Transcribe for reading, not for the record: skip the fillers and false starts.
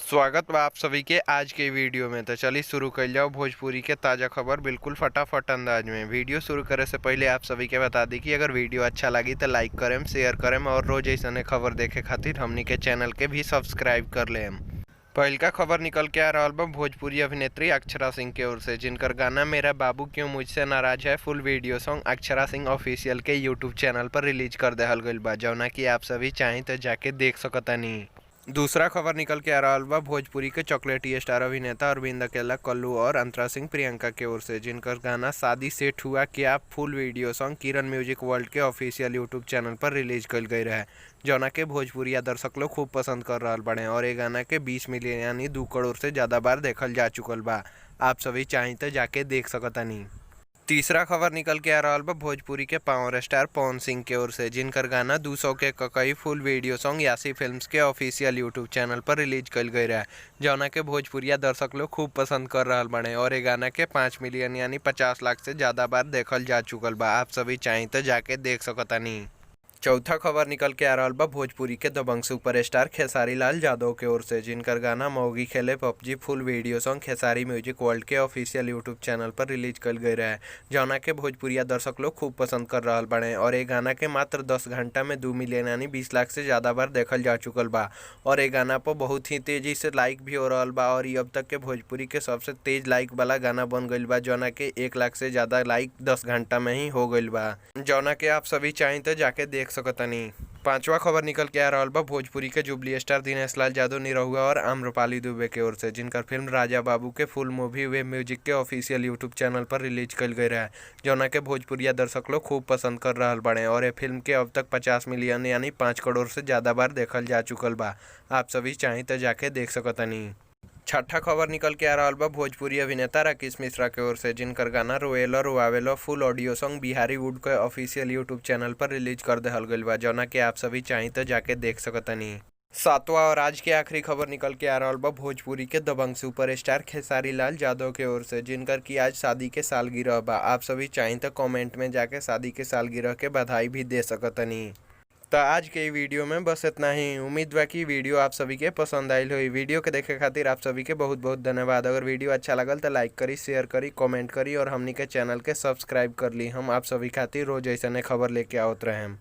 स्वागत बा आप सभी के आज के वीडियो में। तो चलिए शुरू कर जाओ भोजपुरी के ताज़ा खबर बिल्कुल फटाफट अंदाज में। वीडियो शुरू करे से पहले आप सभी के बता दी कि अगर वीडियो अच्छा लगी तो लाइक करेम, शेयर करेम और रोज ऐसा खबर देखे खातिर हमनी के चैनल के भी सब्सक्राइब कर लेम। पहिलका खबर निकल के आ रहा बा भोजपुरी अभिनेत्री अक्षरा सिंह के ओर से, जिनकर गाना मेरा बाबू क्यों मुझसे नाराज है full video song Akshara Singh official के यूट्यूब चैनल पर रिलीज कर देहल गइल बा, जौना कि आप सभी चाहें तो जाके देख सकतानी। दूसरा खबर निकल के आ रहा बा भोजपुरी के चॉकलेटी स्टार अभिनेता अरविंद अकेला, कल्लू और अंतरा सिंह प्रियंका के ओर से, जिनकर गाना शादी सेट हुआ क्या full video song Kiran music world के ऑफिशियल यूट्यूब चैनल पर रिलीज कल गई रहे, जौना के भोजपुरिया दर्शक लोग खूब पसंद कर रहा बड़े और ये गाना के 20 मिलियन यानी 2 करोड़ से ज़्यादा बार देखल जा चुकल बा। आप सभी चाहें तो जाके देख सकतानी। तीसरा खबर निकल के आ रहा बा भोजपुरी के पावर स्टार पवन सिंह के ओर से, जिनकर गाना 200 के ककई full video song Yasi films के ऑफिशियल यूट्यूब चैनल पर रिलीज कल गई रहे, जौना के भोजपुरिया दर्शक लोग खूब पसंद कर रहा बने और ये गाना के 5 मिलियन यानी 50 लाख से ज़्यादा बार देखल जा चुकल बा। आप सभी चाहें तो जाके देख सकतानी। चौथा खबर निकल के आ रहा बा भोजपुरी के दबंग सुपरस्टार खेसारी लाल यादव के ओर से, जिनकर गाना मौगी खेले PUBG full video song Khesari music world के ऑफिशियल यूट्यूब चैनल पर रिलीज कल गई रहे, जौना के भोजपुरिया दर्शक लोग खूब पसंद कर रहा बड़े और ये गाना के मात्र 10 घंटा में 2 मिलियन यानी 20 लाख से ज़्यादा बार देखल जा चुकल बा और ये गाना पर बहुत ही तेज़ी से लाइक भी हो रहा बा और ये अब तक के भोजपुरी के सबसे तेज लाइक वाला गाना बन गई बा, जौना के 1 लाख से ज़्यादा लाइक 10 घंटा में ही हो गई बा, जौना के आप सभी चाहें तो जाके देख सकतनी। पांचवा खबर निकल के आ रहा बा भोजपुरी के जुबली स्टार दिनेश लाल यादव निरहुआ और आम्रपाली दुबे के ओर से, जिनकर फिल्म राजा बाबू के फुल मूवी वे म्यूजिक के ऑफिशियल यूट्यूब चैनल पर रिलीज कल गई रहे, जौना के भोजपुरिया दर्शक लोग खूब पसंद कर रहा बड़े और ये फिल्म के अब तक 50 मिलियन यानी 5 करोड़ से ज़्यादा बार देखल जा चुकल बा। आप सभी चाहें तो जाके देख सकतनी। छठा खबर निकल के आ रहा बा भोजपुरी अभिनेता राकेश मिश्रा के ओर से, जिनकर गाना रोएलो रोआवेलो full audio song Bihari wood के ऑफिशियल यूट्यूब चैनल पर रिलीज कर देहल गइल बा, जौना के आप सभी चाहें तो जाके देख सकतनी। सातवां और आज के आखिरी खबर निकल के आ रहा बा भोजपुरी के दबंग सुपरस्टार खेसारी लाल यादव के ओर से, जिनकर की आज शादी के सालगिरह बा। आप सभी चाहें तो कमेंट में जाके शादी के सालगिरह के बधाई भी दे सकतनी। तो आज के वीडियो में बस इतना ही। उम्मीद बा कि वीडियो आप सभी के पसंद आयल होई। वीडियो के देखे खातिर आप सभी के बहुत बहुत धन्यवाद। अगर वीडियो अच्छा लगल तो लाइक करी, शेयर करी, कमेंट करी और हमनी के चैनल के सब्सक्राइब कर ली। हम आप सभी खातिर रोज ऐसा खबर लेके आवत रहें।